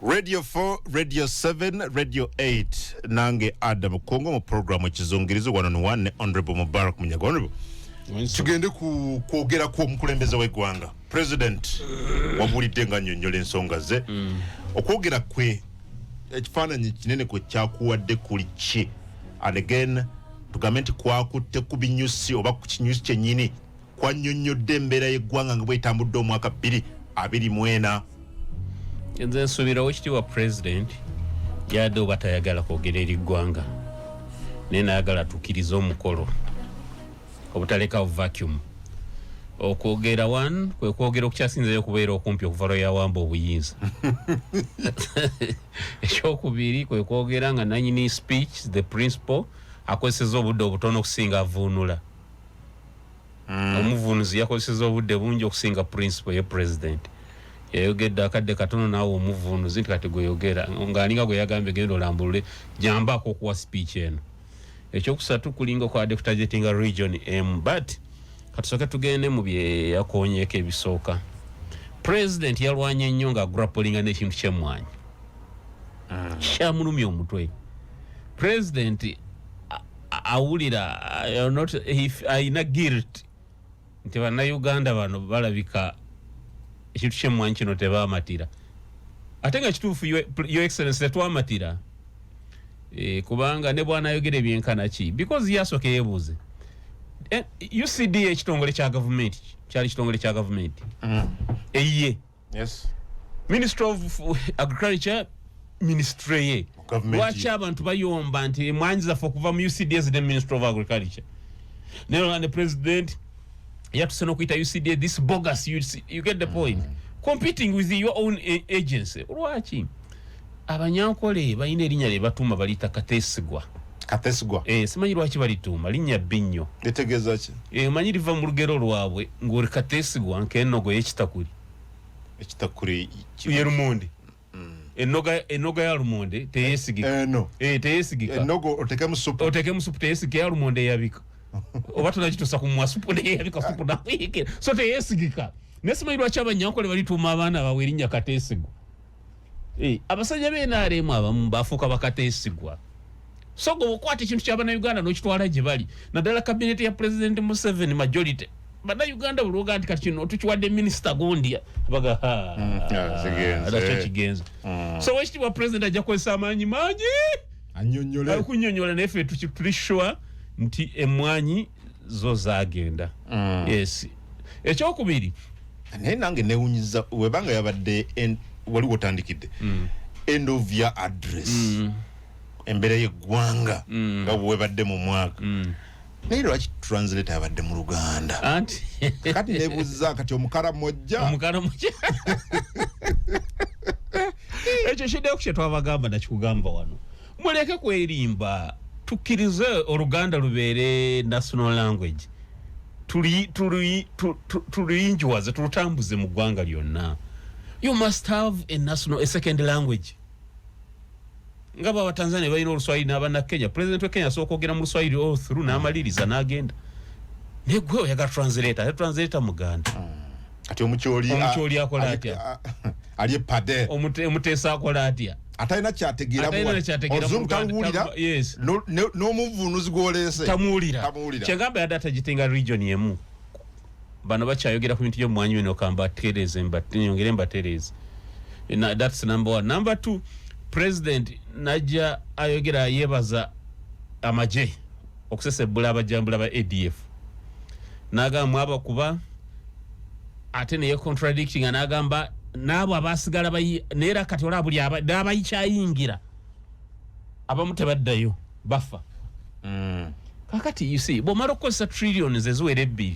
Radio 4, Radio 7, Radio 8, nange Adam Kongo mu programu Ekizungirizo one on one ne Honorable Mubarak Munyago. Honorable, tugende ku kwogera ku omukulembeze w'eggwanga, President. Wabulidde nga nnyonnyola ensonga ze. Okwogera kwe, ekifaananyi kinene kwe kyakuwadde kuli ki? And again, tugambe nti kwakutte ku binyusi oba ku kinyusi kyennyini kwannyonnyodde embeera y'eggwanga nga bwetambudde omwaka 2024? Nze nsuubira Owekitiibwa President yadde oba tayagala kwogera eri ggwanga, naye nayagala atuukirize omukolo obutalekawo vacuum. Okwogera one kwe kwogera okukyasinzeyo okubeera okumpi okuva lwe yawamba obuyinza. Ekyokubiri, kwe kwogera nga nanyini speech, the principal, akozeseza obudde obutono okusinga avuunula. Omuvuunuzi yakozeseza obudde bungi okusinga principal. Ye President yayogedde akadde katono, naawe omuvuunuzi nti kati gweyogera, ng'alinga gwe yagambye, "Genda olambulule, jambaako okuwa speech eno." Ekyokusatu, kulinga okwadde kutargetinga region emu. But katusooke tugende mu bye yakonyeeko ebisooka. President yalwanye nnyo nga grapplinga n'ekintu kyemmwanyi kyamulumya omutwe. President awulira not ayina guilt nti Bannayuganda bano balabika ekintu kyemmwanyi kino tebamatira, ate nga kituufu, Your Excellence, tetwamatira. Kubanga ne bwanayogera ebyenkana ki, because yasooka yeebuuze, UCDA ekitongole kya gavumenti, kyali kitongole kya gavumenti eyiye. Ministry of Agriculture, ministry ye. Government. Lwaki abantu bayomba nti emwanyi zaffe okuva mu UCDA zine Ministry of Agriculture? Naye ne President yatuse n'okuyita UCDA this bogus UC, you get the point? Competing with your own agency. Lwaki Abanyankole balina erinnya lye batuuma, baliyita Kateesigwa? Katesigwa. Simanyi lwaki balituuma linnya bbi nnyo. Litegeeza ki? Manyi liva mu lugero lwabwe ng'oli kateesigwa nk'ennogo y'ekitakuli. Ekitakuli? Ye lumonde. Ennoga ya lumonde teyesigika. Eno? Teyesigika. Enogo otekemu supu. Otekemu supu, teyesigika. Ya lumonde eyabika oba tonagituusa ku mumwa, supu neyabika, supu nakuyikira, so teyesigika. Naye simanyi lwaki Abanyankole balituuma abaana baabwe erinnya Kateesigwa. Abasajja b'NRM abamu bafuuka bakateesigwa. So gwe okwata ekintu ky'Abannayuganda n'okitwala gye bali, naddala kabineti ya President Museveni, majority Bannayuganda buli ogaa nti kati kino tukiwadde minisita gundi, baga yeah, zigenze. Nakyo kigenze. So Owekitiibwa President ajja kukozesa amaanyi mangi annyonnyole. Okunyonyola, naye ffe tuli sure nti emwanyi zo zagenda. Yes, ekyokubiri, Naye nange newunyiza webanga yabadde waliwo otandikidde end of year address, embeera y'eggwanga nga bwebadde mu mwaka, naye lwaki translator abadde mu Luganda? Anti Kati nebuuza, kati Omukaramojja? Omukaramoja. Ekyo kiddeko kye twabagamba, nakikugamba wano, muleke kwerimba, tukkirize Oluganda lubeere national language, tuluyinjuwaze, tulutambuze mu ggwanga lyonna. You must have a national, a second language, nga baba Tanzania balina Oluswahili n'Abannakenya. President wa Kenya asooka okwogera mu Luswahili all through n'amaliriza n'agenda, naye gwe oyagala translator, ate translator Muganda. Kati Omukyoli? Omukyoli akola atya? Ali epade. Omuteesa akola atya? Atalina kyategeera. Atalina kyategeera mu Oluzungu. Luganda, Taluwulira. Yes. N'omuvunuzi gw'oleese tamuwulira. Tamuwulira. Kyengamba yadde atagitinga region emu. Bano bakyayogera ku bintu byomwanyi bino, kambatereeze, nyongere mbatereeze. That's number one. Number two, President najja ayogera, yebaza amagye okusesebbula abajambula ba ADF, n'agamba mwabakuba, ate neye contradicting n'agamba n'abo abasigala naye era kati olaba buli n'abayikyayingira abamu tebaddayo, bafa. Kakati you see, bw'omala okukozesa trillions eziwera 2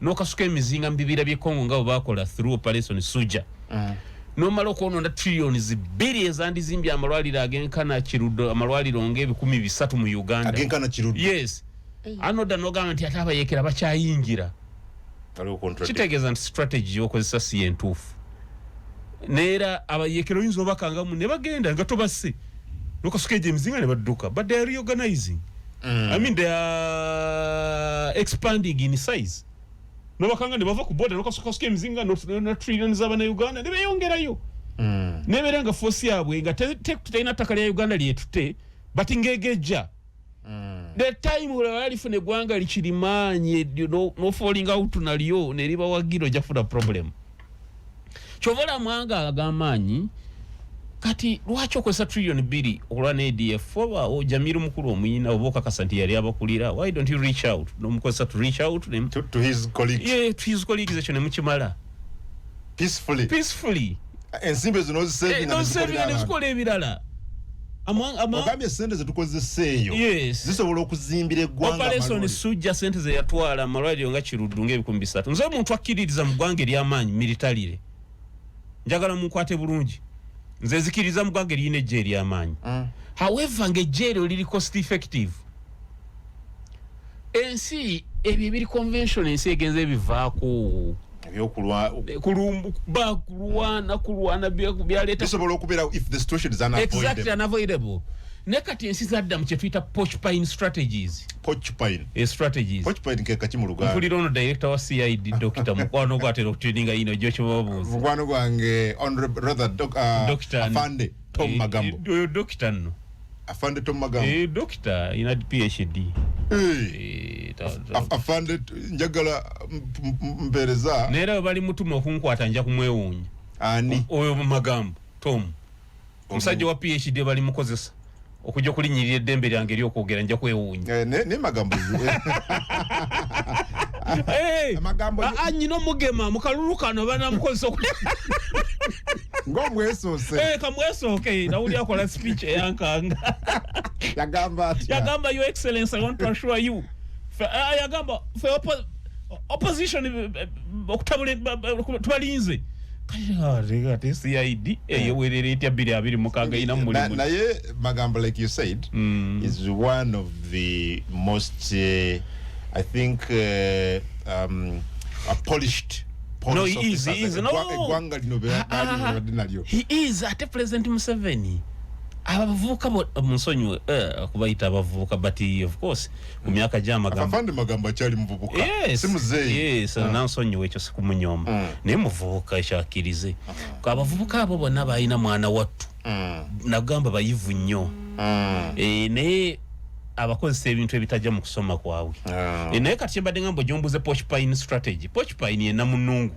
n'okasuka emizinga mu bibira by'e Congo nga bwe bakola through Operation Suja, n'omala okwonoona trillions 2 ezandizimbye amalwaliro agenkana Kiruddu, amalwaliro ng'ebikumi 300 mu Uganda. Agenkana Kiruddu. Yes. Anodda n'ogamba nti ate abayeekera bakyayingira. Waliwo contradiction. Kitegeeza nti strategy yokozesa si yentuufu. Neera abayeekera oyinza obakangamu ne bagenda nga tobasse, nokasuka egyo emizinga ne badduka, but they are reorganizing. I mean, they are expanding in size. Nobakanga ne bava ku border, nokasukasuka emizinga na trillion z'Abannayuganda ne beyongerayo. Nebeera nga force yaabwe nga terina ttaka lya Uganda lyetute, but ngegejja. The time lwalifuna eggwanga likirimaanyi no falling out nalyo neribawagira, ojja kufuna problem. Kyova olamwanga ag'amaanyi. Kati lwaki okozesa trillion 2 okulwana ADF, oba Jamiru mukulu omuyina, oba okakasa nti yali abakulira? Why don't you reach out, nomukozesa to reach out to his colleagues? Yeah, to his colleagues. Ekyo nemukimala. Peacefully. Peacefully. Ensimbi ezo nozisavinga nezikola ebirala. Ogambye sente zetukozesa eyo Yes. zisobola okuzimbira eggwanga Operation amalwaliro. Sujja, sente zeyatwala amalwaliro nga Kiruddu nga 3000. Nze omuntu akkiririza mu ggwanga ery'amaanyi militarily, njagala munkwate bulungi, nze nzikiririza mu ggwanga eriyina ejje ery'amaanyi. However, ng'ejje eryo liri cost effective. Ensi ebyo ebiri convention, ensi egenza ebivaako. Ebyokulwa Kulumba, kulwana, kulwana byaleeta bisobola okubeerawo if the situation is unavoidable. Exactly, unavoidable. Naye kati ensi zadda mu kyetuyita porcupine strategies. Porcupine. Strategies. Porcupine ke kaki mu Luganda? Mpulira ono director wa CID, dokita mukwano gwatera okutuninga ino gyokibabuuza. Mukwano gwange, honorable, rather doc, Doctor Afande Tom Magambo. Oyo dokita nno. Afande Tom Magambo. Dokita ina PhD. Afande, njagala mpeereza. Naye era bwe bali mutuma okunkwata, nja kumwewuunya. Ani? Oyo Magambo Tom, omusajja wa PhD, bali mukozesa okujja okulinnyirira eddembe lyange eryokwogera, nja kwewuunya. Ne Magambo. Amagambo Nyina omugema mu kalulu kano banamukozesa ng'omwesoose. Kamwesooke. Nawuli akola speech eyankanga. Yagamba atya? Yagamba, "Your Excellence, I want to assure you." Yagamba fe opposition, okutabula, tubalinze. Kati ate CID eyewerera etya 2026 ina mulimu? Naye Magambo, like you said, is one of the most I think a polished No, police he is, he officers. is. No. Eggwanga lino Ah, babadde nalyo. He is. Ate President Museveni, abavubuka munsonyiwe okubayita abavubuka, but of course ku myaka gy'amagambo Afande Magambo akyali muvubuka. Yes. Si muzeeyi. Yes, nansonyiwa, ekyo sikumunyoma. Naye muvubuka, ekyakkirize. Abavubuka abo bonna balina mwana wattu. Nagamba bayivu nnyo. Naye abakozesa ebintu ebitajja mu kusoma kwabwe. Naye kati kyembadde ngamba, ojombuze porcupine strategy. Porcupine ye namunungu.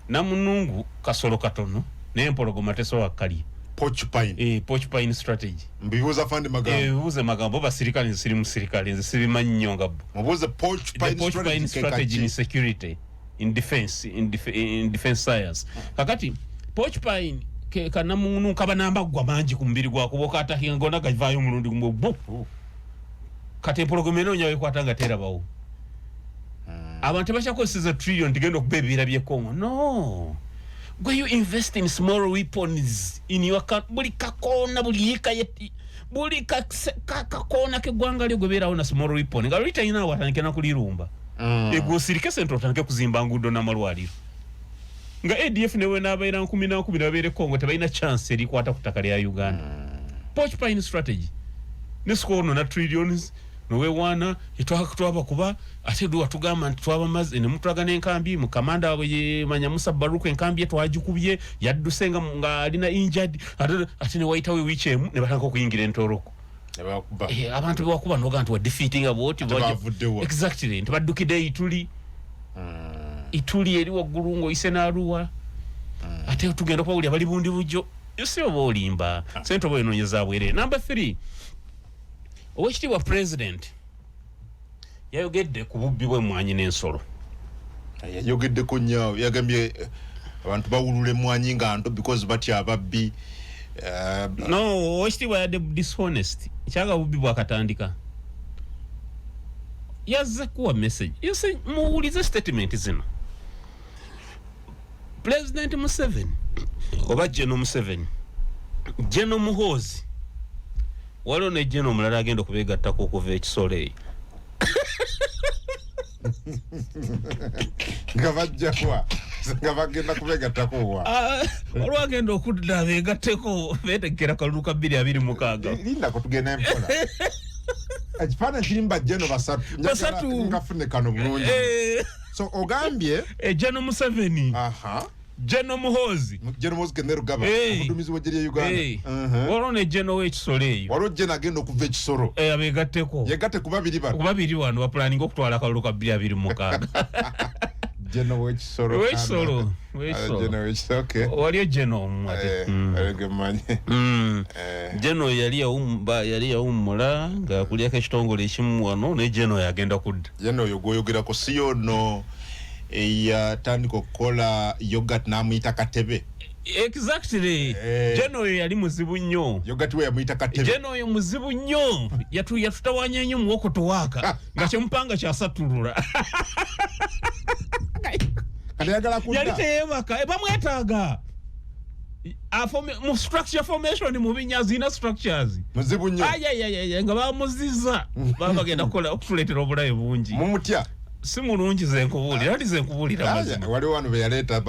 Namunungu kasolo katono, naye empologoma tesobola kukalya. Porcupine. Porcupine strategy. Mbibuuza Afande Magambo. Bibuuze Magambo, basirikale. Nze siri musirikale, nze sibimanyi nnyo nga bo. Mubuuze The porcupine porcupine strategy. Strategy in Kekaki? security, in defense, in defense science. Kakati porcupine ke kanamunu kaba n'amaggwa mangi ku mubiri gwako, bwokatakinga gonna gavaayo omulundi gumu bu. Kati empologoma enoonya wekwata nga terabawo. Abantu tebakyakozeseza trillion tigenda okuba ebibiira by'ekongo. No, gwe you invest in small weapons in your buli kakoona, buli yiika, buli kakoona k'eggwanga lyo gwebeerawo na small weapon, nga luli talina watandike nakulirumba. Egwe osirike, sente otandike kuzimba nguudo n'amalwaliro, nga ADF newe nabeera 14 nebabeera ekongo, tebalina chance erikwata ku ttaka lya Uganda. Porcupine strategy nesikono na trillions nowewaana twabakuba, ate lwe watugamba nti twabamaze, nemutulaga n'enkambi mukamanda waabwe ye manya Musa Baruku, enkambi ye twagikubye, yadduse nga alina injured, ate newayitawo ewiiki emu ne batandika okuyingira entoroko. Ne bakuba. Abantu bewakuba noga nti wadefeatinga bwoti. Ate bavuddewa? Exactly, nti baddukidde Ituri. Ituri eri waggulu ng'oyise n'Aluwa. Ate tugenda okubawulira bali bundi bujjo, si oba olimba, sente oba onoonyeza bwerere. Number three, owekitiibwa President yayogedde ku bubbi bw'emmwanyi n'ensolo. Yayogeddeko nnyo. Yagambye abantu bawulula emmwanyi nga nto because batya ababbi. No, owekitiibwa yadde dishonest, kyaga bubbi bwakatandika. Yazze kuwa message yose. Muwulize statement zino. President Museveni, oba Geno Museveni, Geno Muhoozi, waliwo ne Geno omulala agenda okubeegattako okuva ekisolo eyo. Nga bajjawa? Nga bagenda kubegattako wa? Ah, waliwo agenda okudda beegatteko, beetegekera kalulu ka 2026. Lindako, tugenda empola. Ekifaananyi kirimu bajjeno basatu. Njagala Basatu. ngafune kano bulungi. So ogambye Geno Museveni, aha. General Muhoozi. General Muhoozi Kainerugaba, omuduumizi w'eggye lya Uganda. Waliwo ne General w'ekisolo eyo. Waliwo General agenda okuva ekisolo. Abeegatteko. Yegatte ku babiri bano. Ku babiri bano bapulaninga okutwala akalulu ka 2026. General w'ekisolo. W'ekisolo, w'ekisolo. General w'ekisolo, okay. Waliyo General omu ate. Alege mmanyi. General yali yawummula ng'akulyako ekitongole ekimu wano, ne General yagenda kudda. General oyo gw'oyogerako si yono eyatandika okukola yogurt n'amuyita Katebe? Exactly. General oyo yali muzibu nnyo. Yogurt we yamuyita Katebe. General oyo muzibu nnyo, yatutawanya nnyo muwoko towaaka nga kyemupanga kyasatulula. Kati ayagala kudda. Yali teyebaka, bamwetaaga. Mu structure formation mu binya zina structures. Muzibu nnyo. Ayayayaya, nga bamuziza baba bagenda kukola okutuleetera obulabe bungi. Mumutya? Si mulungi, ze nkubuulira, ati ze nkubuulira mazima. Waliwo wano be yaleeta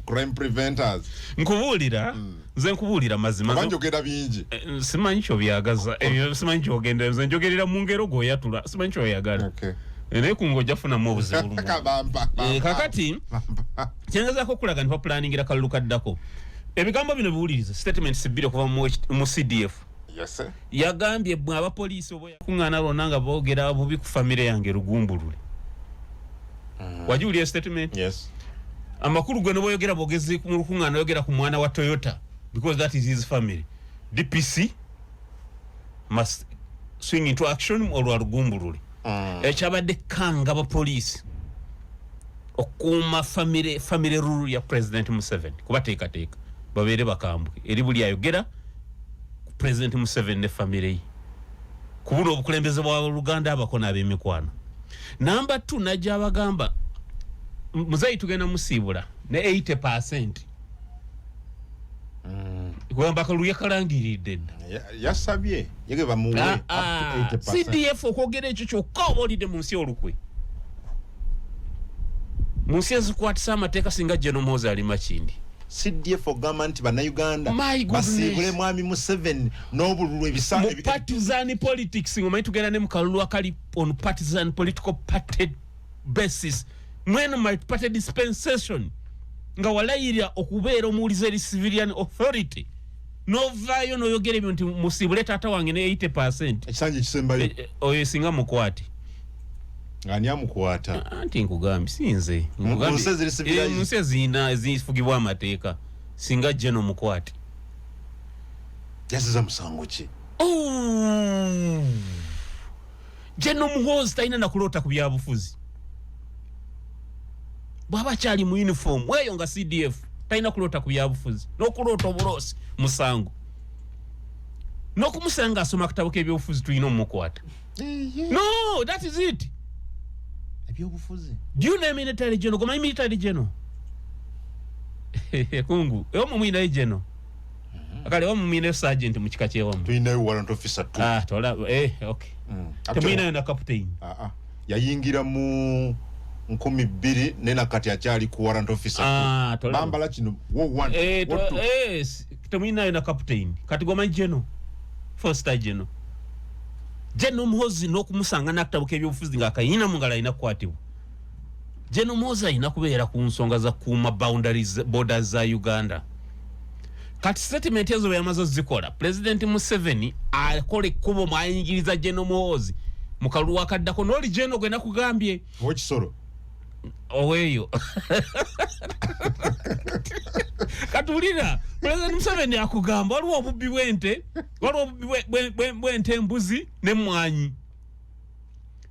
crime preventers. Nkubuulira, nze nkubuulira mazima. Oba njogera bingi? Simanyi kyobyagaza ebyo, simanyi kyogenda, nze njogerera mu ngero gweoyatula, simanyi kyoyagala. Naye kunga ojja kufunamu obuzibu lumu. Kabampa, bampa. Kakati Bampa. kyengezaako okulaga nti bapulaningira kalulu kaddako. Ebigambo bino biwuliriza, statements bbiri okuva mu CDF. Yes. Yagambye bwe abapoliisi oba kuŋŋaana lwonna nga boogera bubi ku famire yange lugumbulule. Wagiwulira statement? Yes. Amakulu gwe neboyogera bwogezi mu lukuŋŋaana, oyogera ku mwana wa Toyota because that is his family, DPC must swing into action olwa lugumbulule. Ekyabadde kanga abapoliisi okukuuma family rule ya President Museveni, kubateekateeka babeere bakambwe eri buli ayogera ku President Museveni ne famire ye, kubula obukulembeze bwa Luganda abako n'ab'emikwano. Namba 2, najja abagamba muzeeyi tugenda musiibula ne 80%, kugamba akalulu yakalangiridde dda. Yasabye yege bamuwe up to 80%. CDF okwogera ekyo kyokka oba olidde mu nsi olukwe, mu nsi ezikwatisa amateeka, singa General Muhoozi ali Makindi. CDF ogamba nti Bannayuganda My goodness. basiibule mwami Museveni n'obululu ebisa Mu partisan politics, ngomanyi tugenda ne mu kalulu akali on partisan political party basis, mweno multi-party dispensation, nga walayirira okubeera omuwulize eri civilian authority, novaayo noyogera ebyo nti musiibule taata wange ne 80%. Ekisanja ekisembayo. Oyo singa mukwate. Ani amukwata? Anti nkugambye sinze. Mu nsi eziri civilized. Mu nsi ezirina ezifugibwa amateeka, singa jeno mukwate. Yasiza musango ki? Oh! Jeno Muhoozi talina nakuloota ku byabufuzi bw'aba akyali mu uniform eyo nga CDF, talina kuloota ku byabufuzi, n'okuloota obuloosi musango, n'okumusanga asoma akatabo k'ebyobufuzi tulina omumukwata. No, that is it. Ebyobufuzi. Do you know military general? Gomanyi military general? Kungu ewamu muyinayo general, kale ewamu muyinayo sergeant mu kika kyewamu. Tulinayo warrant officer two. Ah, tola, okay. Temuyinayo na captain? Ah, ah. Yayingira mu 2000 naye nakati akyali ku warrant officer. Ah, tola. Bambala kino wo one, wo two. Temuyinayo na captain. Kati gomanyi general, four star general, General Muhoozi n'okumusanga n'akatabo k'ebyobufuzi ng'akayina mu ngalo alina kukwatibwa. General Muhoozi alina kubeera ku nsonga za kuuma boundaries, borders za Uganda. Kati statement ezo bwe yamaze ozikola, President Museveni akola ekkubo mwayingiriza General Muhoozi mu kalulu akaddako n'oli General gwe nakugambye. Owekisolo. Oweeyo. Katuwulira President Museveni akugamba waliwo obubbi bw'ente, waliwo obubbi bw'ente, embuzi n'emmwanyi,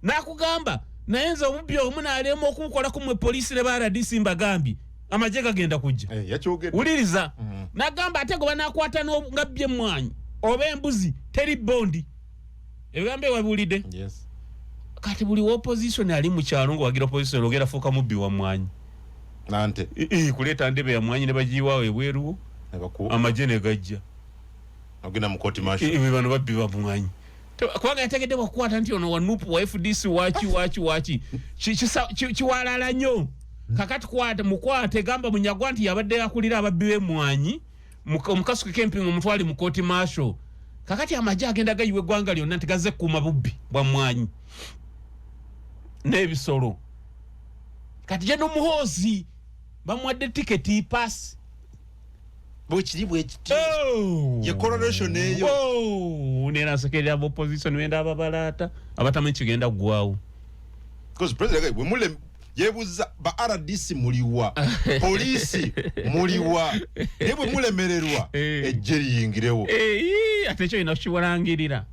n'akugamba naye nze obubbi obumu naalema okubukolako mwe poliisi ne ba RDC, mbagambye amagye gagenda kujja. Yakyogedde. Wuliriza, n'agamba ate gwe banakwata nga bbye emmwanyi oba embuzi teri bondi. Ebigambo ebyo wabiwulidde? Yes. Kati buli wa opposition ali mu kyalo ng'owagira opposition ogenda fuuka mubbi wa mmwanyi. Nante. Kuleeta ndebe ya mwanyi ne bagiyiwaawo ebweruwo, amagye ne gajja. Ogenda mu court martial. Bano babbi ba mwanyi. Kubanga yategedde bwakukwata nti ono wa NUP, wa FDC, waki waki waki. Kiwalala nnyo. Kakati kwata mukwate, gamba Munyagwa nti yabadde akulira ababbi b'emmwanyi, omukasuke k'empingu omutwale mu court martial. Kakati amagye agenda gayiwa eggwanga lyonna nti gazze kukuuma bubbi bwa mmwanyi n'ebisolo. Kati General Muhoozi Bamuwadde tiketi, pass. Bwekiri bwekiti. Oh! Ye correlation eyo. Oh! Nera nsekerera aba opposition, wenda ababalaata abatamanyi kigenda kugwawo. Because president bwe mule yebuza ba RDC muliwa, poliisi muliwa, naye bwe mulemererwa ejje liyingirewo. Ate ekyo olina kukiwalangirira,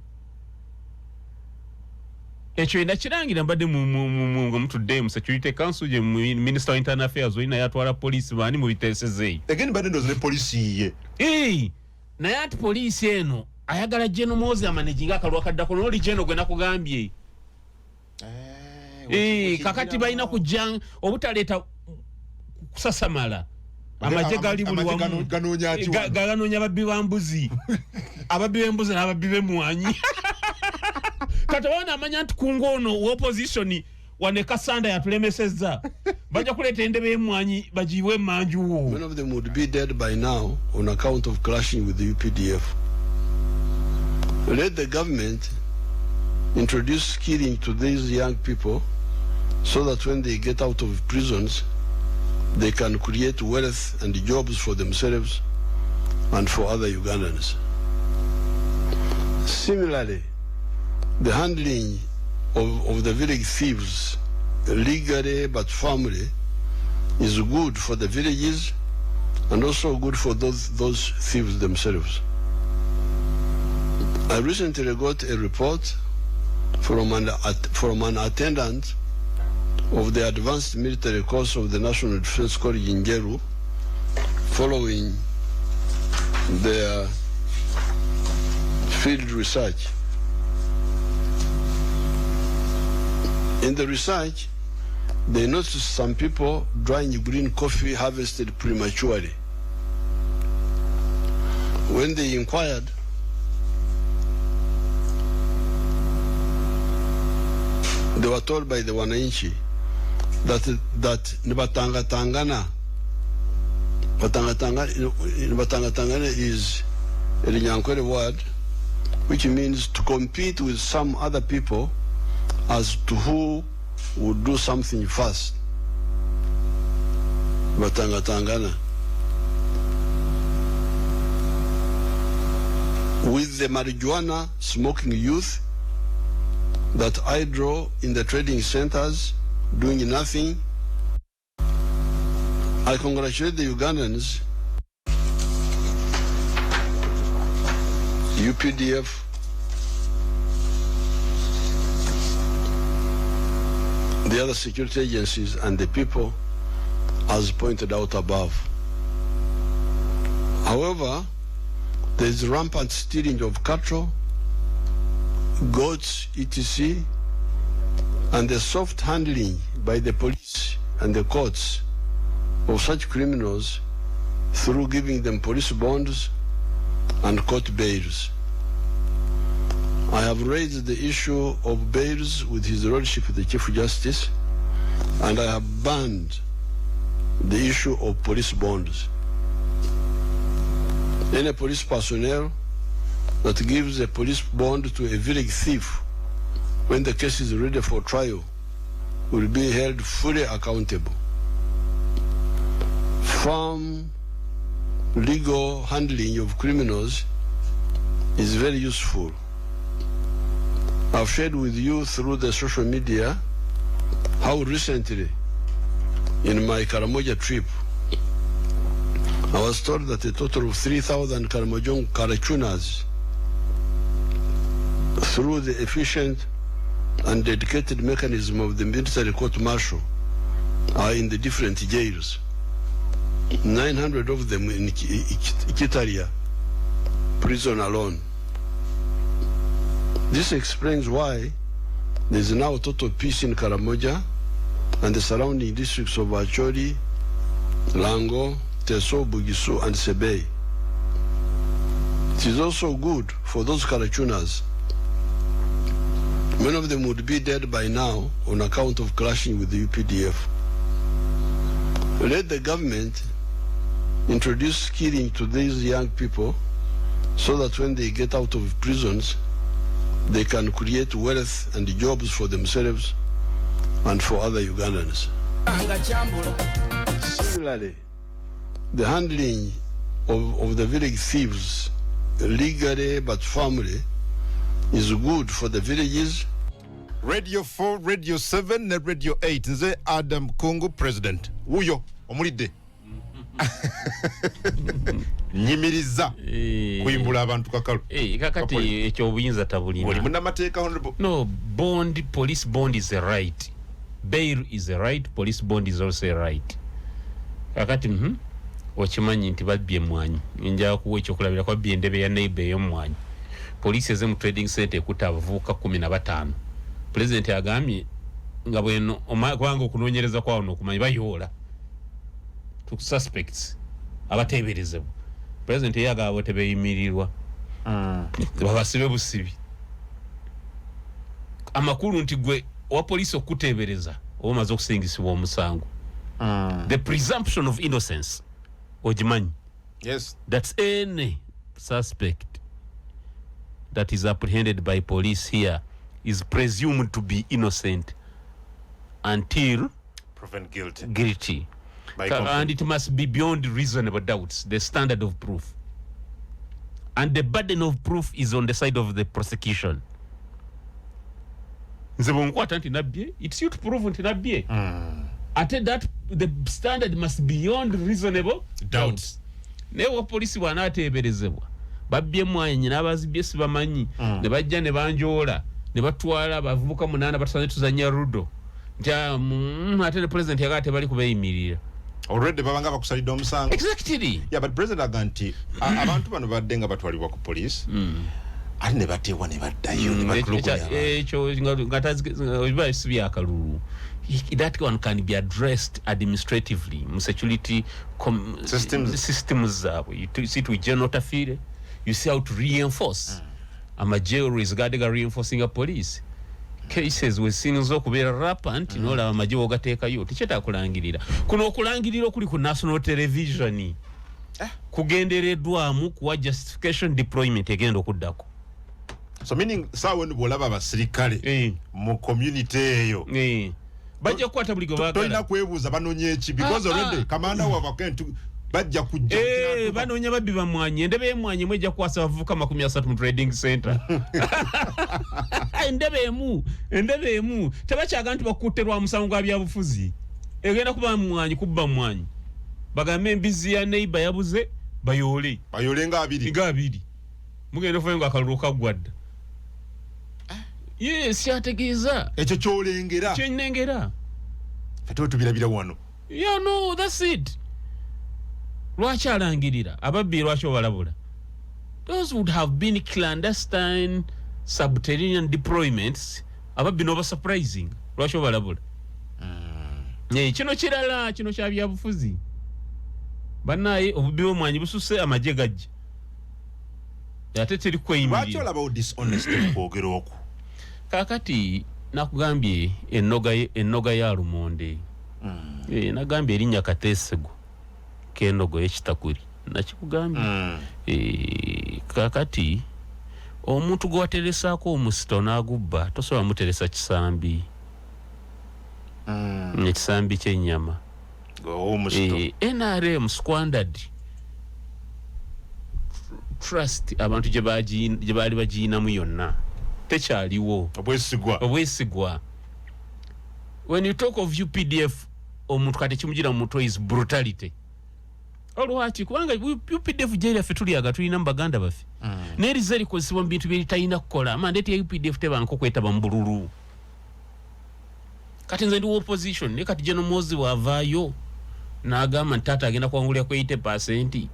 ekyo olina kirangira. Mbadde nga mutudde mu Security Council, gye Minister wa Internal Affairs olina yatwala poliisi, baani mubiteesezeeyo? Again mbadde ndowooza ne poliisi ye. Naye ati poliisi eno ayagala General Muhoozi amanaginga akalwa kaddako noli General gwe nakugambye. Kakati balina kujja obutaleeta kusasamala, amagye gali buli wamu. Ganoonya ki wano? Ganoonya babbi ba mbuzi, ababbi b'embuzi n'ababbi b'emmwanyi. Kati obaana amanya nti kunga ono opposition wane Kasanda yatulemesezza, bajja kuleeta endebe y'emmwanyi bagiyiwe emmanju wo. Many of them would be dead by now on account of clashing with the UPDF. Let the government introduce skilling to these young people so that when they get out of prisons, they can create wealth and jobs for themselves and for other Ugandans. Similarly, the handling of the village thieves, legally but firmly, is good for the villages and also good for those thieves themselves. I recently got a report from an attendant of the advanced military course of the National Defense College in Njeru, following their field research. In the research, they noticed some people drying green coffee harvested prematurely. When they inquired, they were told by the Wananchi that Nibatangatangana, Nibatangatangana is a Runyankore word, which means to compete with some other people as to who would do something first. Batangatangana. With the marijuana smoking youth that I draw in the trading centers doing nothing, I congratulate the Ugandans, UPDF, the other security agencies and the people as pointed out above. However, there is rampant stealing of cattle, goats, etc., and the soft handling by the police and the courts of such criminals through giving them police bonds and court bails. I have raised the issue of bails with His Lordship the Chief Justice, and I have banned the issue of police bonds. Any police personnel that gives a police bond to a village thief when the case is ready for trial will be held fully accountable. Firm legal handling of criminals is very useful. I've shared with you through the social media how recently, in my Karamoja trip, I was told that a total of 3,000 Karamojong Karachunas, through the efficient and dedicated mechanism of the military court martial, are in the different jails. 900 of them in Kitaria prison alone. This explains why there is now total peace in Karamoja and the surrounding districts of Acholi, Lango, Teso, Bugisu, and Sebei. It is also good for those Karachunas. Many of them would be dead by now on account of clashing with the UPDF. Let the government introduce skilling to these young people so that when they get out of prisons, they can create wealth and jobs for themselves and for other Ugandans. Similarly, the handling of the village thieves, legally but firmly, is good for the villages. Radio 4, Radio 7 ne Radio 8. Nze Adam Kungu, president wuyo omulidde nyimiriza kuyimbula abantu kakalu. Kakati ekyo obuyinza tabulina. Oli munnamateeka, honorable. No bond, police bond is a right, bail is a right, police bond is also a right. Kakati okimanyi nti babbye emwanyi, nja kuwa ekyokulabira, babbye endebe ya neighbor ey'omwanyi, poliisi eze mu trading center ekutta abavubuka 15. Pulezidenti agambye nga bweno kubanga okunoonyereza kwawo nokumanya bayoola to suspects abateeberezebwa. Pulezidenti ye agamba bo tebeyimirirwa, babasibe busibi. Amakulu nti gwe owa poliisi okuteebereza oba omaze okusingisibwa omusango. The presumption of innocence ogimanyi? Yes. That's any suspect that is apprehended by police here is presumed to be innocent until proven guilty. Guilty. By And it must be beyond reasonable doubts, the standard of proof, and the burden of proof is on the side of the prosecution. Nze bwenkwata nti nabbye, it's you to prove nti nabbye. Ate that the standard must beyond reasonable doubts. Naye wa polisi bw'anaateeberezebwa babbye emwanyi n'abazibye sibamanyi, ne bajja ne banjoola ne batwala abavubuka munaana batusanze tuzanya ludo nti ate ne president yagala tebali kubeeyimirira. Already babanga bakusalidde omusango. Exactly. Yeah, but president aga nti abantu bano badde nga batwalibwa ku police, ate ne bateebwa ne baddayo ne batulugunya abantu. Ekyo nga biba si byakalulu. That one can be addressed administratively mu security Systems. Systems zaabwe. You sit with General Tafire, you see how to reinforce amagye always gadde ga reinforcing a police cases wesinza okubeera rampant. Nolaba amagye wogateekayo, tekyetaaga kulangirira. Kuno okulangirira okuli ku national television kugendereddwamu kuwa justification deployment egenda okuddako. So meaning saawa eno bw'olaba abasirikale mu community eyo, bajja kukwata buli gwe tolina baagala. kwebuuza banonye eki, because already kamanda waabwe nti bajja kujja. Banoonya babbi bamwanyi. Endebe y'emwanyi emu ejja kukwasa abavubuka 30 mu trading center. Endebe emu, endebe emu. Tebakyaga nti bakutte lwa musango gwa byabufuzi, egenda kuba mwanyi kubba mwanyi, bagambe embizi ya neighbor yabuze, bayoole. Bayole nga 20. Nga 20, mugenda ofayo nga akalulu kaggwa dda. Yes, kyategeeza. Ekyo kyolengera? Kyenengera. Ate tubirabira wano. Yeah, no, that's it. Lwaki alangirira ababbi? Lwaki obalabula? Those would have been clandestine subterranean deployments. Ababbi noba surprising, lwaki obalabula? Kino kirala, kino kya byabufuzi. Bannaye, obubbi bw'omwanyi bususe, amagye gajja, ate teri Lwaki kweyimirira. Olabawo dishonesty mu kwogera okwo? Kakati nakugambye ennoga ennoga ya lumonde. Nagambye erinnya Kateesego kenogo yekitakuli, nakikugambye. Kakati omuntu gwe wateresaako omusito n'agubba, tosobola muteresa kisambi, ekisambi ky'ennyama. Omusito. NRM squandered trust abantu gye baali bagiyinamu yonna, tekyaliwo. Obwesigwa. Obwesigwa. When you talk of UPDF, omuntu kati kimugira mu mutwe is brutality. Olwaki? Kubanga UPDF gye lyaffe tulyaga, tulina mu baganda baffe, naye erize likozesebwa mu bintu byeritalina kukola. Mandate ya UPDF tebanka okwetaba mu bululu. Kati nze ndi wa opposition, naye kati General Muhoozi bw'avaayo n'agamba nti taata agenda kuwangulira ku 80%,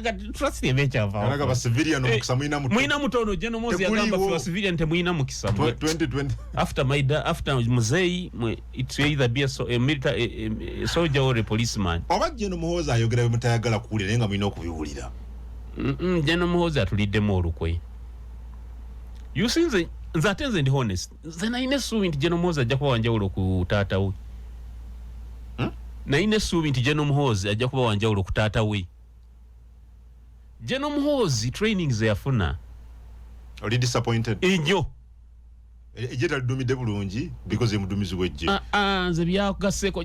kati trust eba ekyavaawo. Anaga ba civilian omukisa mulina muto. Mulina mutono. General Muhoozi Tekuliiwo. yagamba ffe ba civilian temulina mukisa mwe. 2020. After my after muzeyi mwe, it's either be a military, a soldier or a policeman. Oba General Muhoozi ayogera bye mutayagala kuwulira, naye nga mulina okubiwulira? General Muhoozi atuliddemu olukwe. You see, nze ate nze ndi honest. Nze nalina essuubi nti General Muhoozi ajja kuba wanjawulo ku taata we. Nalina essuubi nti General Muhoozi ajja kuba wanjawulo ku taata we. General Muhoozi training ze yafuna Oli disappointed? Ennyo. Ejje talidumidde bulungi because ye mudumizi w'ejje. Ah, ah, nze byagaseeko.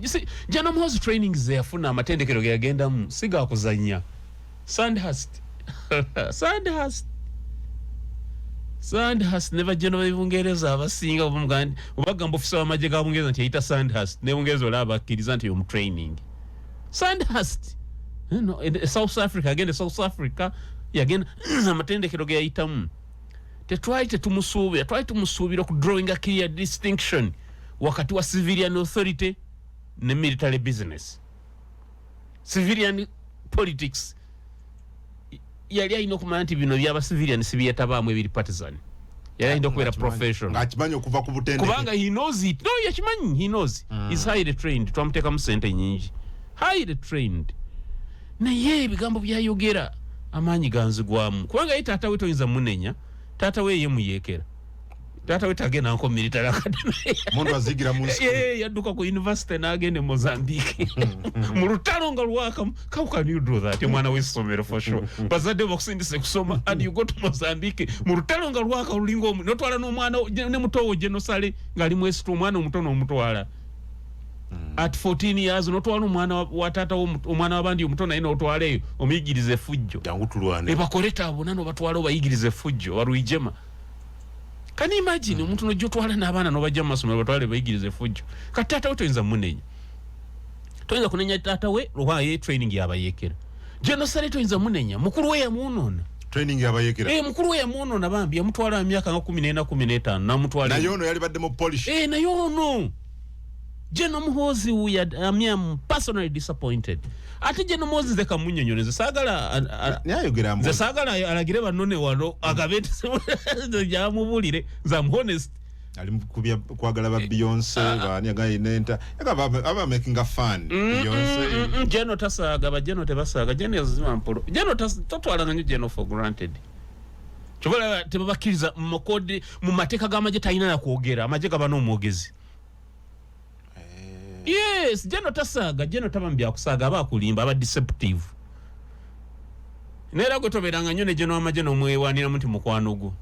General Muhoozi training ze yafuna, amatendekero ge yagendamu si gakuzannya. Sandhurst, Sandhurst, Sandhurst ne bajeno b'Ebungereza abasinga obagamba ofisa w'amagye ga Bungereza nti yayita Sandhurst, ne Bungereza olaba bakkiriza nti yomu training Sandhurst. No, South Africa, agenda South Africa, yagenda amatendekero ge yayitamu. Tetwali tetumusuubira, twali tumusuubira okudrawinga clear distinction wakati wa civilian authority ne military business, civilian politics. Yali alina okumanya nti bino byaba civilian sibiyetabaamu, ebiri partisan. Yali alina okubeera professional. Ng'akimanyi okuva ku butendeke. Kubanga he knows it. No, yakimanyi, he knows. He's highly trained, twamuteekamu sente nyingi, highly trained. Naye ebigambo byayogera amaanyi ganzigwamu, kubanga ye taata we toyinza munenya. Taata we ye muyeekera, taata we tagenda nko military academy. Muntu azigira mu nsi. Ye yadduka ku university n'agenda e Mozambique mu lutalo nga lwaka. How can you do that? Omwana w'essomero, for sure bazadde bakusindise kusoma and you go to Mozambique mu lutalo nga lwaka lulinga omu, notwala n'omwana ne mutowo Genosale ng'ali mwesitu, omwana omuto n'omutwala at 14 years, notwala omwana wa taata wo omwana w'abandi omuto naye n'otwala eyo omuyigiriza effujjo. Jangu tulwane. Ebakoleta abo nano batwala obayigiriza effujjo balwijema. Can you imagine omuntu nojja otwala n'abaana n'obajja mu masomero batwale bayigiriza effujjo? Kati taata we toyinza munenya, toyinza kunenya taata we lwa ye training yabayeekera. Genosale toyinza munenya, mukulu we yamwonoona. Training yabayekera. Eh, mukulu we yamwonoona bambi, yamutwala mu myaka nga 14, 15 namutwala. Naye ono yali badde mu polish. Eh, naye ono General Muhoozi, we are, I am personally disappointed. Ate General Muhoozi nze kamunnyonnyole, nze saagala Naye ayogera nze mbu saagala alagire bannone wano agabe nti gyamubulire. Nze am honest. Ali mu kubya kwagala ba Beyonce, baani agaye nenta yagaba aba making a fun Beyonce. Geno tasaaga, bageno tebasaaga, geno yazima mpolo. Geno totwalanga nnyo geno for granted. Kyobalaba tebabakkiriza mu makodi, mu mateeka g'amagye talina nakwogera, amagye gaba n'omwogezi. Yes, geno tasaaga, geno taba mu byakusaaga, aba akulimba, aba deceptive. Naye era gwe tobeeranga nnyo ne geno w'amagye n'omwewaniramu nti mukwano gwo.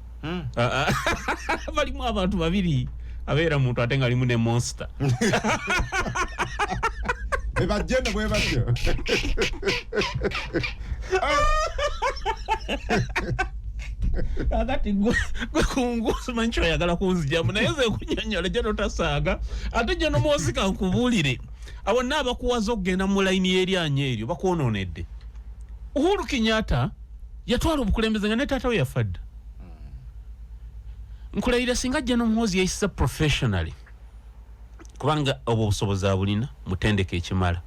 Ah, ah. Balimu abantu babiri, abeera muntu ate nga alimu ne monster. Bebajeno bwe batyo. Kakati gwe kungu simanyi kyoyagala kunzijamu, naye nze nkunyonyola, geno tasaaga. Ate geno Muhoozi kankubuulire, abo nna abakuwaza okugenda mu layini y'eryanyi eryo bakwonoonedde. Uhuru Kenyatta yatwala obukulembeze nga ne taata we yafa dda. Nkulayira singa Geno Muhoozi yayisiza professionally, kubanga obwo obusobozi abulina, mutendeke ekimala,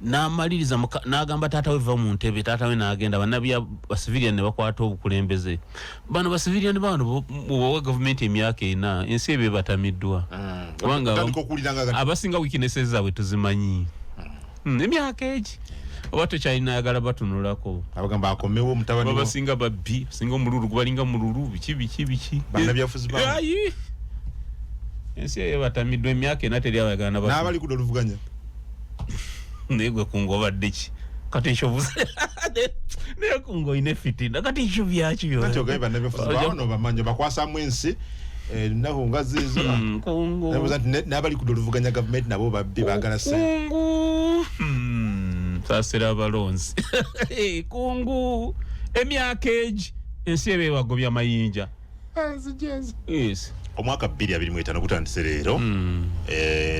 n'amaliriza n'agamba taata we va mu ntebe, taata we n'agenda, bannabya bacivilian ne bakwata obukulembeze. Bano bacivilian bano mubawe gavumenti emyaka 4, ensi eba ebatamiddwa. Kubanga Tandika okuwulira nga abasinga weaknesses zaabwe tuzimanyi. Emyaka egi oba tokyalina ayagala batunulako. Abagamba akomewo mutabani wo. Babasinga babbi, singa omululu gubalinga mululu, biki biki biki. Bannabyabufuzi ba Ayi! Ensi eyo batamiddwa emyaka 4, teri abayagala nabatu. N'abali kudda oluvuganya. Naye gwe kungu obadde ki kati ekyo naye kungu olina efitina kati ekyo byaki byonna? Anti ogaye bannabyabufuzi bawano bamanyi bakwasamu ensi ennaku nga ziizo. Kungu. Nabuuza nti n'abali kudda oluvuganya gavumenti nabo babbi, baagala ssente. Kungu. Saasira abalonzi. Kungu emyaka egi ensi eba ebagobya mayinja. Yes. Omwaka 2025 gutandise leero.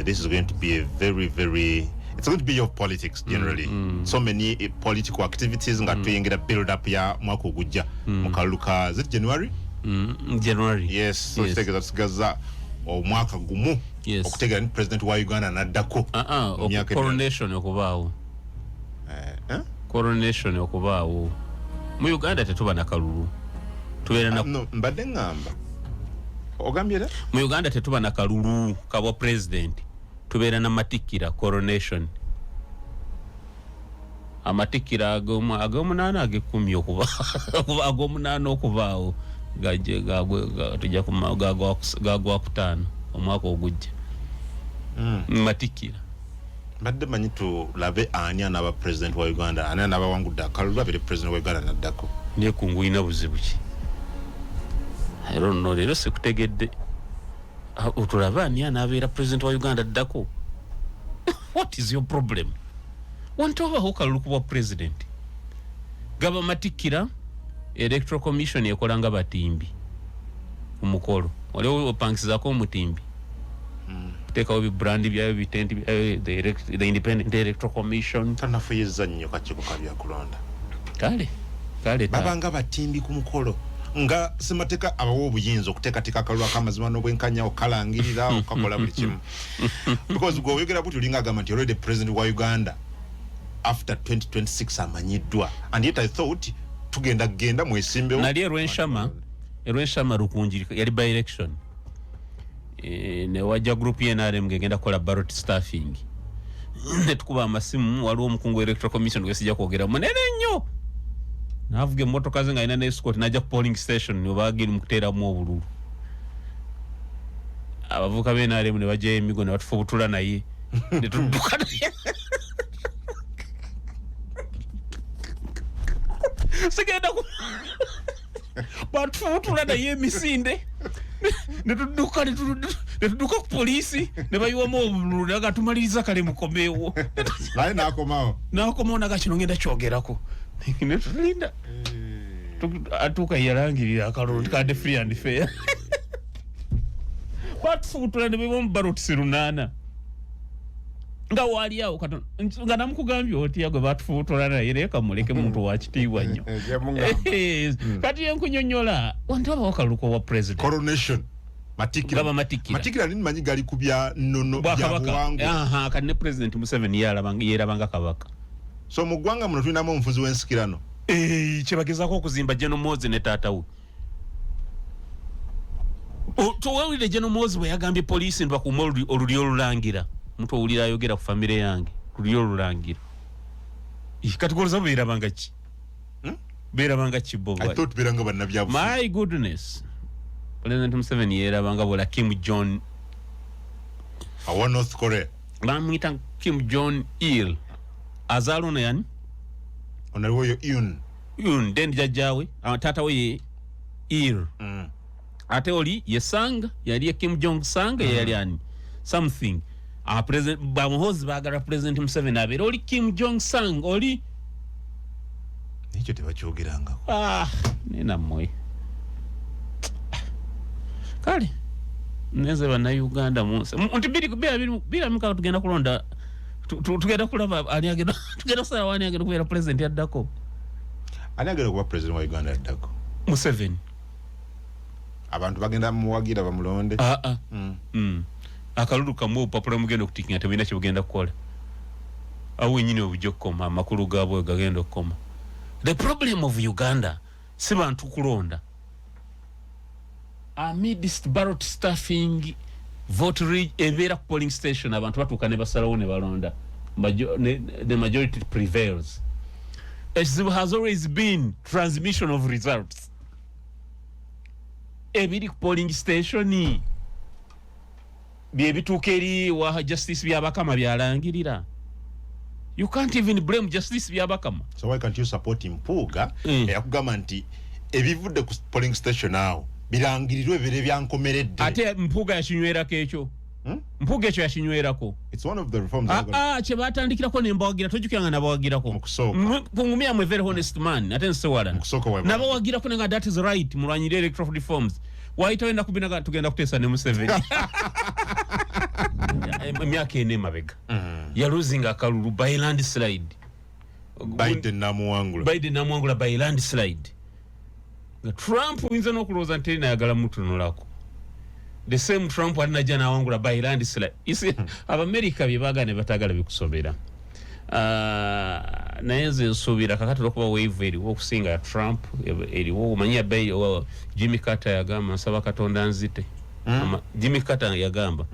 This is going to be a very very, it's going to be your politics generally, so many political activities nga tuyingira build up ya mwaka ogujja mu kalulu ka, is it January? January. Yes, so Yes. kitegeeza tusigaza omwaka gumu okutegeera ni president wa Uganda naddako Ah, ah, mu myaka emirala. Coronation okubaawo. Eh, eh? Coronation okubaawo mu Uganda tetuba na kalulu, tubeera na No, mbadde ŋŋamba ogambye era Mu Uganda tetuba na kalulu kabwa president, tubeera na matikkira, coronation, amatikkira ag'omunaana, ag'ekkumi okuba ag'omunaana okubaawo gaje tujja gagwa kutaano omwaka ogujja. Matikkira. Mbadde manyi tulabe ani anaaba president wa Uganda, ani anaaba wangudde akalulu abeere president wa Uganda naddako. Naye kungu olina buzibu ki? I don't know, leero sikutegedde. Otulabe ani anaabeera president wa Uganda addako. What is your problem? Wantobaho kalulu kubwa president. Gaba matikkira, Electoral Commission ekola nga batimbi ku mukolo. Waliwo opangisizaako omutimbi kuteekawo bibrandi byayo, bitenti byayo, the Independent Electoral Commission. Tanafuyizza nnyo kakiiko ka byakulonda. Kale kale. Babanga batimbi ku mukolo, nga semateeka abawa obuyinza okuteekateeka akalulu akamazima n'obwenkanya, okalangirira, okakola buli kimu, because gwe oyogera buti olinga agamba nti already president wa Uganda after 2026 amanyiddwa, and yet I thought tugenda genda mwesimbewo. Nali erwenshama Rukunjiri, yali by election. Newajja group ye NRM ngegenda kukola ballot stuffing, netukuba amasimu. Waliwo omukungu wa Electoral Commission gwesijja kwogera, munene nnyo, navuga emmotoka ze nga alina ne escort, najja ku polling station webagiri mu kuteeramu obululu. Abavubuka be NRM ne bajjayo emigo ne batufubutula naye netudduka naye. Sigenda ku batufubutula naye emisinde netudduka, netudduka ku poliisi ne bayiwamu obululu, naga tumaliriza, kale mukomeewo. Naye nakomawo. Nakomawo, naga kino ngenda kyogerako, netulinda atuuka yalangirira akalulu tikadde free and fair. Batufubutula ne bayiwamu ballots 8 nga waali awo katono nga namukugambye otya gwe batufubutula naye. Naye kamuleke, muntu wa kitiibwa nnyo. Kati enkunyonyola wantu abawo kalulu wa president. Coronation, matikira. Gaba matikkira. Matikira nini, manyi gali ku bya nnono bya bwakabaka. Buwangwa. Aha, kati ne President Museveni yerabanga kabaka. So mu ggwanga muno tulinamu omufuzi w'ensikirano. Kyebagezaako okuzimba General Muhoozi ne taata we. Towawulire General Muhoozi bwe yagambye poliisi nti bakuume olulyo olulangira. Omuntu owulira ayogera ku famire yange, lulyo olulangira. Kati goloza beerabanga ki? Hmm? Beerabanga ki bo? I thought beeranga bannabyabufuzi. My goodness, President Museveni yeerabanga bola Kim Jong Awa North Korea. Bamuyita Kim Jong Il, azaala ono yani? Onaliwoyo Un. Un, then jajjaawe, taata we ye Il. Ate oli ye Sang, yali ye Kim Jong Sang. Yeyali ani something. President bamuhozi baagala President Museveni abeere oli Kim Jong Sang oli. Ekyo tebakyogerangako. Ah, nenammwe kale neze bannayuganda munsi nti 2026 tugenda kulonda, tugenda kulaba ani agenda, tugenda kusalawo ani agenda kubeera president addako. Ani agenda kuba president wa Uganda addako? Museveni. Abantu bagenda muwagira bamulonde? Ah, ah. Akalulu kamu, obupapula mugenda okutikinga tebulina kyebugenda kukola. Awo wenyini obujja okukoma, amakulu gaabwe gagenda okukoma. The problem of Uganda si bantu kulonda. Amidst ballot stuffing, vote ebeera ku polling station, abantu batuuka ne basalawo ne balonda. The majority prevails. Ekizibu has always been transmission of results. Ebiri ku polling station byebituuka eri wa Justice Byabakama byalangirira. You can't even blame Justice Byabakama. So why can't you support Mpuuga eyakugamba nti ebivudde ku polling station awo birangirirwe ebire byankomeredde? Ate Mpuuga yakinywerako ekyo. Mpuuga ekyo yakinywerako. It's one of the reforms. Ah, ah, kyebatandikirako nembawagira, tojjukira nga nabawagirako? Mu kusooka. Kungumya am a very honest man, ate nsewalana. Mu kusooka Nabawagirako nenga that is right, mulwanyire electoral reforms. Wayitawo ennaku binaga tugenda kuteesa ne Museveni. Emyaka 4 emabega yalosinga akalulu by landslide. Biden namuwangula. Biden namuwangula by landslide, nga Trump oyinza n'okulowooza nti terinayagala mutunulako. The same Trump ate najja nawangula by landslide. You see, Abamerika bye baagala ne batagala bikusobera. Ah, naye nze nsuubira kakati olwokuba wave eriwo okusinga ya Trump eriwo. Omanyi Jimmy Carter yagamba, "Nsaba Katonda nzite." Jimmy Carter yagamba,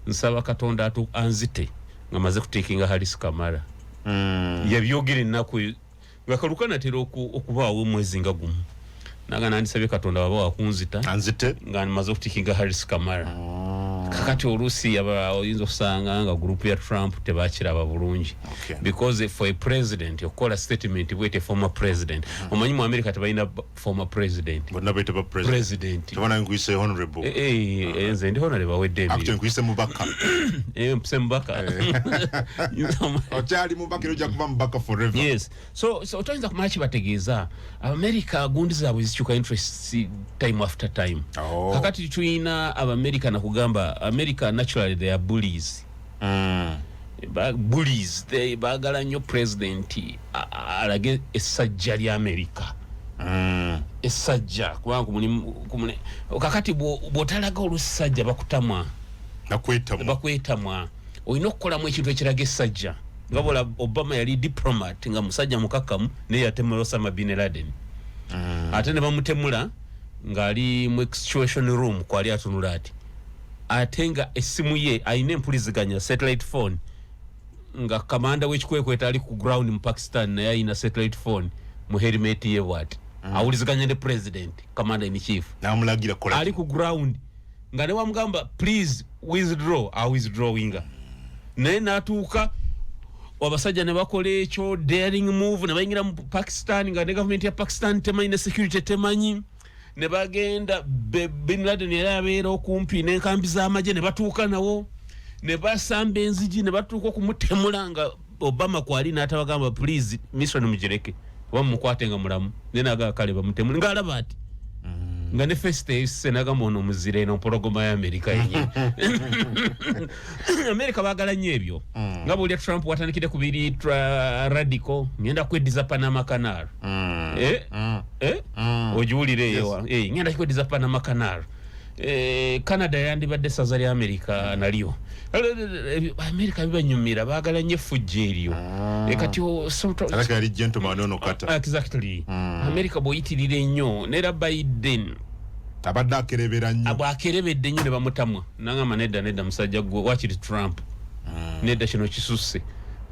"Nsaba Katonda anzite nga maze kutikinga Harris Kamala." Yabyogera ennaku nga kaluka natera okubaawo omwezi nga gumu, naga nandisabye Katonda waba wakunzita anzite nga maze okutikinga Harris Kamala. Kakati oluusi oyinza okusanga nga group ya Trump tebakiraba bulungi, because for a president okukola statement bwete, former president, omanyi mu America tebalina former president. Bonna bayita ba president. President. Tebana nkuyise honorable. Eh, nze ndi honorable, awedde Actually, emirimu. nkuyise mubaka. Mpise mubaka. Okyali mubaka era ojja kuba mubaka forever. Yes, so toyinza kumala kibategeeza Abamerica gundi zaabwe zikyuka interests time after time. Kakati tulina Abamerica, nakugamba America naturally they are bullies. Bullies, they baagala nnyo president alage essajja lya America, essajja, kubanga kakati bw'otalaga olusajja bakutamwa. Nakwetamu. Bakwetamwa. Olina okukolamu ekintu ekiraga essajja, nga bola Obama yali diplomat, nga musajja mukakkamu, naye yatemula Osama bin Laden. Ate ne bamutemula ng'ali mu situation room, kwali atunula ati, ate nga essimu ye alina empuliziganya, satellite phone, nga kamanda w'ekikwekweto ali ku ground mu Pakistan naye alina satellite phone mu helmet ye bwati, awuliziganya ne president, commander in chief. Namulagira kola. Ali ku ground nga ne wamugamba, "Please withdraw," a withdrawinga, naye natuuka abasajja ne bakola ekyo daring move ne bayingira mu Pakistan nga ne gavumenti ya Pakistan temanyi, ne security temanyi, ne bagenda. Bin Laden yali abeera okumpi n'enkambi z'amagye, ne batuuka nawo ne basamba enzigi ne batuuka okumutemula nga Obama kwali, n'atabagamba, "Please, mission mugireke oba mumukwate nga mulamu." Naye nagaa kale bamutemule ng'alaba ati nga ne face nagamba ono omuzira, eno mpologoma ya Amerika yenyini. Amerika baagala nnyo ebyo, nga bwolya Trump watandikire ku biri radical, ngenda kweddiza Panama Canal. Eh? Eh? Ogiwulire eyo. Eh, ngenda kweddiza Panama Canal. Canada yandibadde ssaza lya Amerika nalyo. Amerika bibanyumira, baagala nnyo effujjo eryo. Kati Alaka yali gentleman ono kata. Exactly. Amerika bw'oyitirira ennyo, nera Biden Abadde akerebera nnyo. Bwakerebedde nnyo ne bamutamwa, nagamba, "Nedda, nedda, musajja gwe, wakiri Trump, nedda, kino kisusse."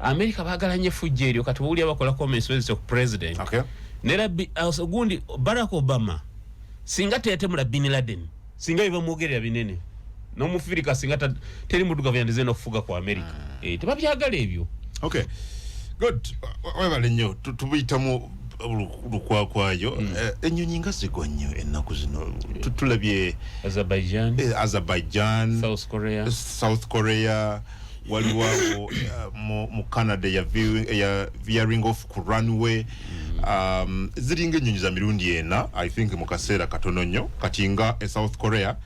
Amerika baagala nnyo effujjo eryo. Kati bwowulira bakola comments bezityo ku president, nera gundi Barack Obama singa teyatemula bin Laden, singa bibamwogerera binene n'omufirika, singa teri muddugavu yandize n'okufuga ku Amerika. Tebabyagala ebyo. Okay, good. Webale nnyo. Tubiyitamu lukwakwayo. Ennyonyi nga zigwa nnyo ennaku zino. Tulabye Azerbaijan, Azerbaijan, South Korea. South Korea, waliwo awo mu Canada ya veering off ku runway. Ziringa ennyonyi za mirundi ena, I think, mu kaseera katono nnyo. Kati nga e South Korea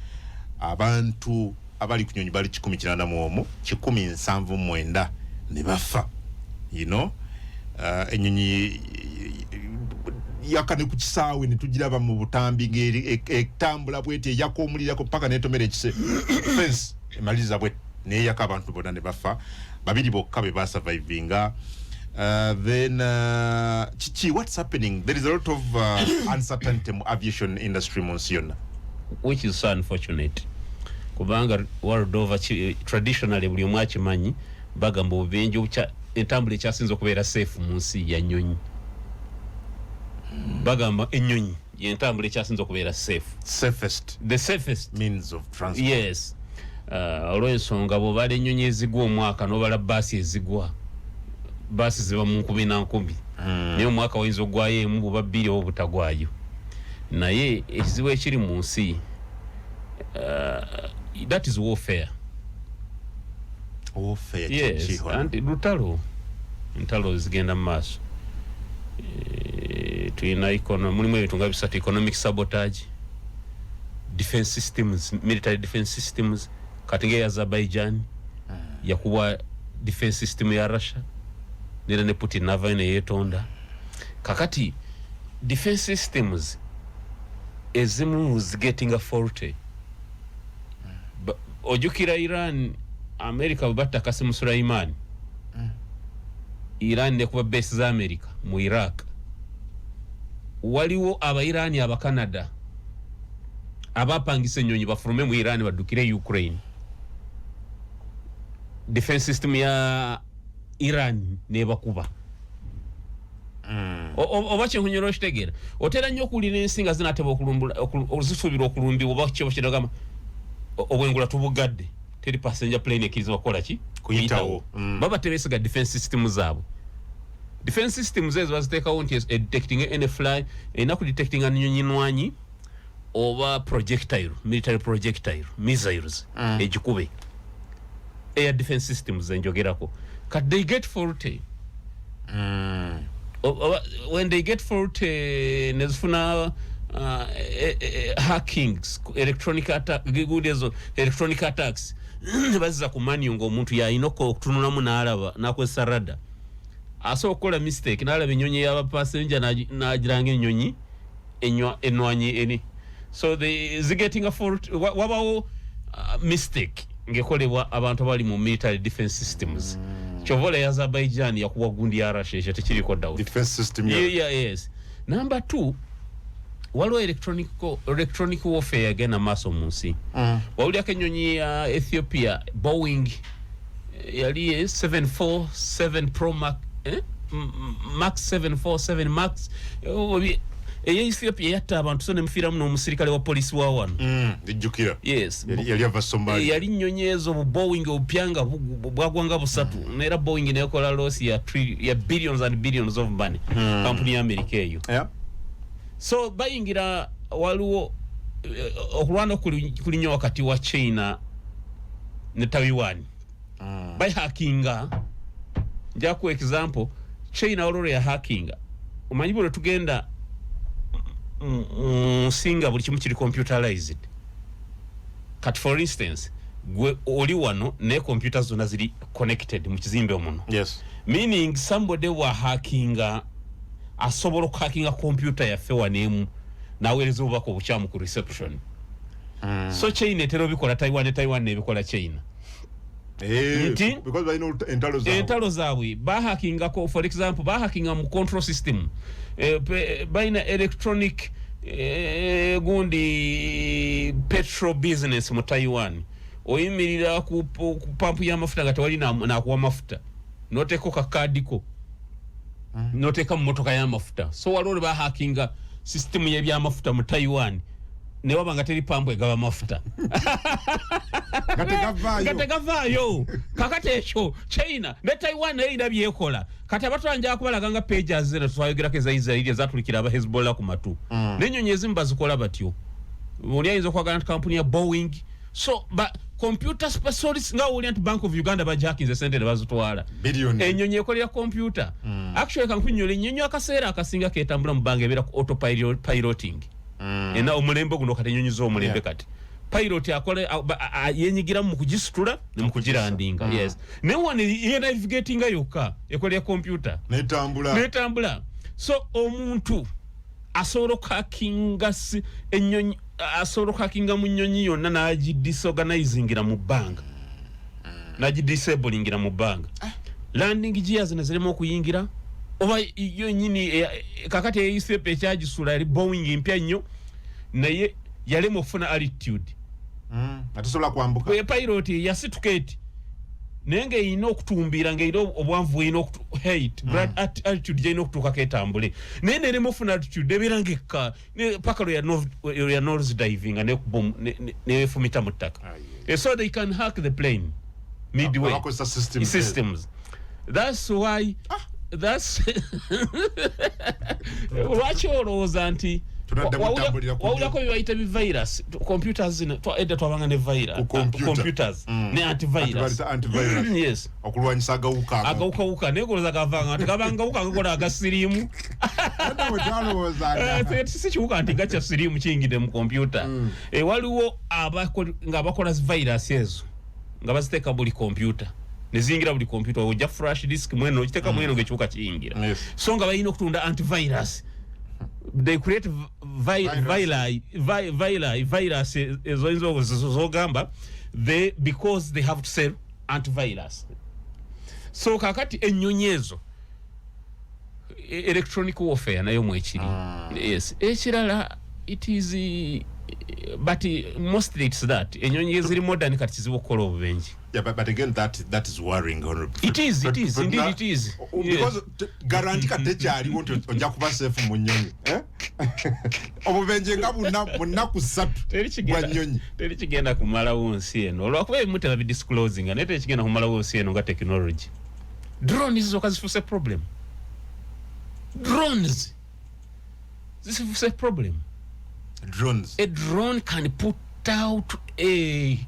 abantu abali ku nyonyi bali 181, 179 ne bafa. Ennyonyi yaka ne ku kisaawe ne tugiraba mu butambi ng'eri etambula bweti, eyaka omulirako paka netomera ekise fence, emaliriza bwe neyaka, abantu bonna ne bafa, babiri bokka be basurvivinga. Then kiki, what's happening? There is a lot of uncertainty mu aviation industry mu nsi yonna. Which is so unfortunate, kubanga world over, traditionally buli omu akimanyi, bagamba obubenje entambula ekyasinza okubeera safe mu nsi ya nnyonyi. Bagamba ennyonyi yentambula ekyasinza okubeera safe. Safest. The safest means of transport. Yes. Olw'ensonga bw'obala ennyonyi ezigwa omwaka n'obala baasi ezigwa, baasi ziba mu nkumi na nkumi, naye omwaka wayinza okugwayo emu buba bbiri oba obutagwayo. Naye ekizibu ekiri mu nsi, that is warfare. Warfare? Yes. Kiki? Anti lutalo, entalo zigenda mu maaso. Tulina mulimu ebintu nga bisatu: economic sabotage, defense systems, military defense systems. Kati nga Azerbaijan yakubwa defense system ya Russia, nera ne Putin navayo neyetonda. Kakati defense systems ezimu zigettinga faulty. Ojjukira Iran, America bwe batta Kasimu Sulaiman, Iran nekuba base za America mu Iraq. Waliwo Abairani Abacanada abapangisa ennyonyi bafulume mu Iran baddukire Ukraine, defense system ya Iran nebakuba. Oba kyenkunyera okitegeera, otera nnyo okuwulira ensi nga zinateba okulumbula, zisuubirwa okulumbibwa oba kiba kiragamba obwengula tubugadde. Teri passenger plane ekkirizibwa kukola ki? Kuyitawo. Baba tebesiga defense system zaabwe. Defense systems ezo baziteekawo nti edetecting any fly, erina kudetectinga nyonyi nwanyi oba projectile, military projectile, missiles, egikube. Air defense systems enjogerako. Kati they get faulty. When they get faulty, nezifuna hackings, electronic attack, gundi ezo electronic attacks baziza ku manual, ngaomuntu yalina okutunulamu n'alaba n'akozesa radar. Asobola okukola mistake n'alaba ennyonyi y'abapasenja n'agiranga ennyonyi enwanyi eri. So the zigetting a fault, wabawo mistake ng'ekolebwa abantu abali mu military defense systems. Kyova olaba Azerbaijan yakuwa gundi ya Russia, ekyo tekiriko doubt. Defense system. Yeah, yes. Number two, waliwo electronic warfare agenda maaso mu nsi. Wawulyako ennyonyi ya Ethiopia, Boeing, yali 747 Pro Max, eh? Max 747 Max, eya Ethiopia yatta abantu, so nemufiiramu n'omusirikale wa polisi wa wano. Lijjukira. Yes. Yali ava Somalia. Yali nnyonyi ezo bu Boeing obupya nga bwagwanga busatu, neera Boeing nekola loss ya billions and billions of money, kampuni ya America eyo. So bayingira, waliwo okulwana kuli nnyo wakati wa China ne Taiwan. Bayihackinga. Njakuwa example, China waliwo lwe yahackinga. Omanyi bwe tugenda mu nsi nga buli kimu kiri computerized. Kati for instance, gwe oli wano naye computer zonna ziri connected mu kizimbe muno. Meaning somebody wa hackinga asobola okuhackinga computer yaffe waneemu naweereza obubaka obukyamu ku reception. So China etera obikola Taiwan ne Taiwan nebikola China. Because balina entalo zaabwe. Entalo zaabwe bahackingako. For example, bahackinga mu control system, balina electronic gundi petrol business mu Taiwan. Oyimirira ku pampu y'amafuta nga tewali nakuwa mafuta, noteeko kakaadiko noteeka mu motoka y'amafuta. So waliwo lwe bahackinga system y'ebyamafuta mu Taiwan, newaba nga teri pampu egaba mafuta. Nga tegavaayo. Nga tegavaayo. Kakati ekyo China ne Taiwan naye erina byekola. Kati abatwala kubalaga nga pages zino twayogerako eza Israeli ezatulikira aba Hezbollah ku matu. N'ennyonyi ezimu bazikola batyo. Oli ayinza okwagala nti kampuni ya Boeing, so ba computer specialists, nga owulira nti Bank of Uganda bajackinze sente ne bazitwala. Billion. Ennyonyi ekolera computer. Actually, kankunyonyola, ennyonyi akaseera akasinga ketambula mu bbanga ebeera ku autopiloting. Ena omulembe guno kati, ennyonyi z'omulembe, kati pilot akole yenyigiramu mu kugisitula ne mu kugilandinga. Yes, naye wano ye navigatinga yokka, ekolera computer. Netambula. Netambula. So omuntu asobola okuhackinga ennyonyi, asobola okuhackinga mu nnyonyi yonna n'agidisorganizingira mu bbanga, n'agidisablingira mu bbanga, landing gears ne zirema okuyingira oba yo nyini. Kakati eisep ekyagisula yali Boeing mpya nnyo, naye yalema okufuna altitude. Atosobola kwambuka. Bwe pilot yasituka eti, naye ng'erina okutumbiira, ng'erina obwanvu bwerina, height, altitude gyerina okutuukako etambule, naye nerema ofuna altitude, ebeera ngekka paka lwe ya nose diving nefumita mu ttaka. So they can hack the plane midway. Abakozesa systems. Systems. That's why, that's lwaki olowooza nti Tunaddamu tambulira ku wawulako bye bayita bivirus computers zino. Edda twabanga ne virus Ku computer. Computers ne antivirus. Antivirus. Yes. Okulwanyisa agawuka ago. Agawukawuka, naye golooza gavanga nti gabangawuka gakola agasiriimu. Edda bwe twalowoozanga. Si kiwuka nti nga kya siriimu kiyingidde mu kompyuta. Waliwo nga bakola virus ezo nga baziteeka buli kompyuta, neziyingira buli kompyuta. Ojja flash disk mweno, okiteeka mweno ngaekiwuka kiyingira. So nga balina okutunda antivirus. They create Virus. Virus ezoyinza zogamba they, because they have to sell antivirus. So kakati ennyonyi ezo, electronic warfare nayo mwekiri. Yes, ekirala it is But mostly it's that enyonyi eziri modern kati kizibu okukola obubenje. Yeah, but again, that is worrying, Honorable. It is, it is, But indeed now- it is. Because guarantee kati tekyaliwo nti ojja kuba safe mu nnyonyi, eh? Obubenje nga buna mu nnaku 3 bwa nnyonyi. Teri kigenda kumalawo nsi eno, olwakuba ebimu tebabidisclosinga, naye teri kigenda kumalawo nsi eno nga technology. Drones zokka zifuuse problem. Drones zifuuse problem. Drones. A drone can put out a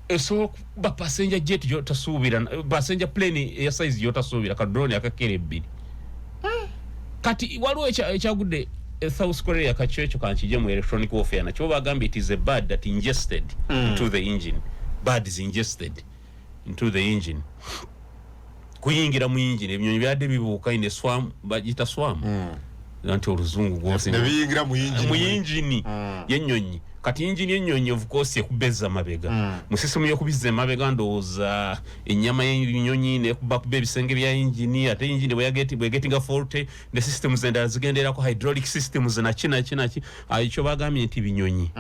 esobola okuba passenger jet gyotasuubira, passenger plane eya size gyotasuubira, ka drone akakera ebbiri. Kati waliwo ekyagudde e South Korea kakyo, ekyo kankije mu electronic warfare nakyo. Bagambye it is a bird that ingested into the engine. Bird is ingested into the engine, kuyingira mu engine. Ebinyonyi byadde bibuuka in a swarm, bagiyita swarm anti oluzungu gwosi. Ne biyingira mu yingini. Mu yingini yennyonyi. Kati yingini yennyonyi, of course, ekubeza mabega mu sisitemu y'okubizza emabega. Ndowooza ennyama y'ebinyonyi nekubakuba ebisenge bya yingini, ate yingini bwegetinga fault, ne systems endala zigenderako, hydraulic systems naki naki naki. Ekyo bagambye nti binyonyi,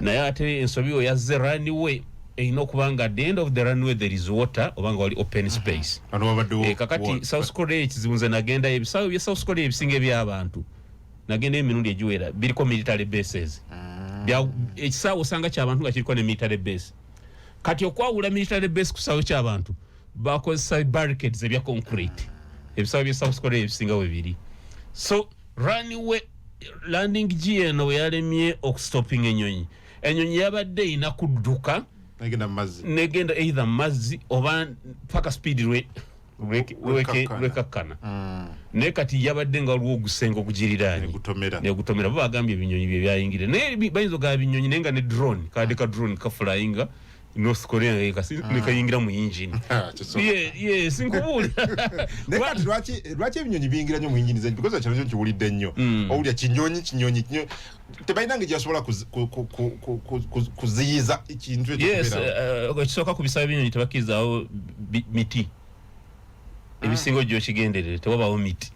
naye ate ensobi we yazze, runway erina okuba nga at the end of the runway there is water, oba nga wali open space. Wano wabaddewo Kakati water. South Korea ekizibu, nze nagendayo, ebisaawe bya South Korea ebisinga eby'abantu nagendayo emirundi egiwera, biriko military bases. Ekisaawe osanga kyabantu nga kiriko ne military base. Kati okwawula military base ku kisaawe ky'abantu, bakozesa barricades ebya concrete. Ebisaawe bya South Korea ebisinga we biri. So runway landing gear eno bwe yalemye okustopinga enyonyi, enyonyi yabadde erina kudduka negenda mu mazzi. Negenda either mu mazzi oba paka speed Lwekakkana. lwekakkana. Naye kati yabadde nga waliwo ogusenge ogugiriraanye. Negutomera. Negutomera. Bo bagambye ebinyonyi bye byayingire, naye bayinza okugamba binyonyi, naye nga ne drone, kadde ka drone kaflyinga North Korea nekayingira mu engine. Ah, kisoboka. Yes, nkubuulira. Naye kati lwaki ebinyonyi biyingira nnyo mu yingini zenyu? Because ekyo nakyo nkiwulidde nnyo. Owulira kinyonyi, kinyonyi, kinyonyi, tebalina ngeri gyebasobola kuziyiza ekintu ekyo kubeerawo. Ekisooka, ku bisaawe by'ebinyonyi tebakkirizaawo miti. Ebisinga ojja okigenderere, tewabawo miti.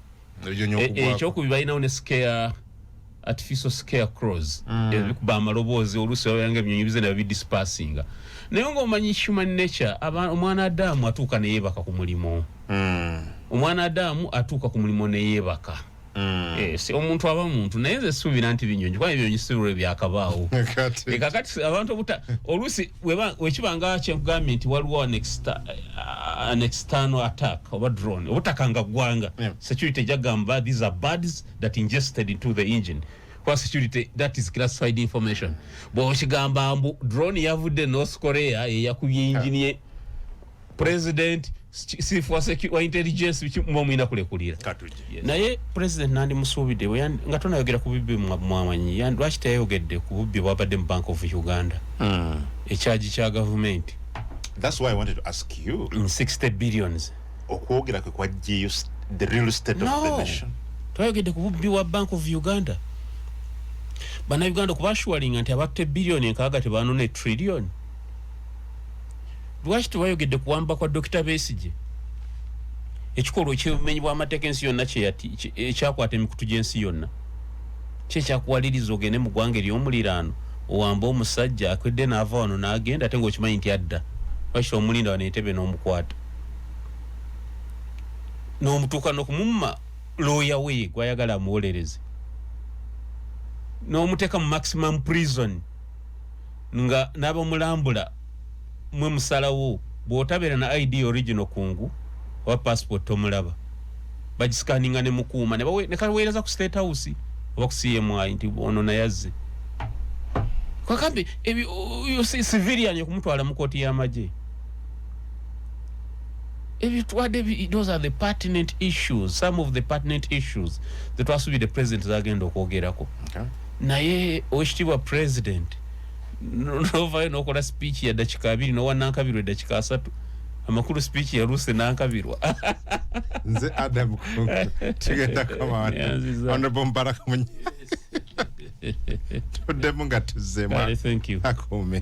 Ebinyonyi okugwako. Ekyokubiri, balinawo ne scare, artificial scare crows ebikuba amaloboozi. Oluusi babeeranga ebinyonyi bize ne babidispersinga. Naye ngaomanyi human nature, omwana Adamu atuuka neyeebaka ku mulimu. Omwana Adamu atuuka ku mulimu neyeebaka. Yes, omuntu aba muntu, naye nze suubira nti binyonyi, kuba ebinyonyi si lwe byakabaawo. Kakati abantu obuta oluusi wekiba nga kyenkugambye nti waliwo an external attack oba drone obutakanga ggwanga, security ejagamba these are birds that ingested into the engine, kuba security, that is classified information. Bwokigamba mbu drone yavudde North Korea eyakubye engine ye president, chief wa intelligence, biki, muba mulina kulekulira. Katujje. Naye president nandimusuubidde nga tonayogera ku bubbi mwamanyi, lwaki teyayogedde ku bubbi bwabadde mu Bank of Uganda, ekyagi kya gavumenti? That's why I wanted to ask you. In 60 billions. Okwogera kwe kwajjeyo the real state of the No. nation. Twayogedde ku bubbi bwa Bank of Uganda, Bannayuganda okubashuwalinga nti abatta 60 billion tebanona etrillion. Lwaki tebayogedde kuwamba kwa Dr Besigye, ekikolwa ekyobumenyi bw'amateeka ensi yonna ekyakwata emikutu gy'ensi yonna, kyekyakuwaliriza ogende mu ggwanga ery'omuliraano owambe omusajja akwedde n'ava wano n'agenda, ate ng'okimanyi nti adda? Lwaki omulinda wano entebe n'omukwata n'omutuuka n'okumumma looya we gwayagala amuwolereze, n'omuteeka mu maximum prison, nga n'abamulambula mwe musalawo? Bw'otabeera na ID original kungu oba passport, tomulaba. Bagisikaninga ne mukuuma ne kaweereza ku State House oba ku CMI nti ono naye azze. Kwakambe ebyo civilian okumutwala mu kooti y'amagye, ebyo twadde those are the pertinent issues, some of the pertinent issues zetwasuubidde president zagenda okwogerako. Naye owekitiibwa president, novayo nokola speech ya dakika 20, nowa Nankabirwa edakika 30. Amakulu speech yaluuse Nankabirwa. Nze Adam Kungu, tugenda koma. Nyanziza. Honorable Mubarak Munyaga, tuddemu nga tuzzeemu. Kale, thank you. Akuume.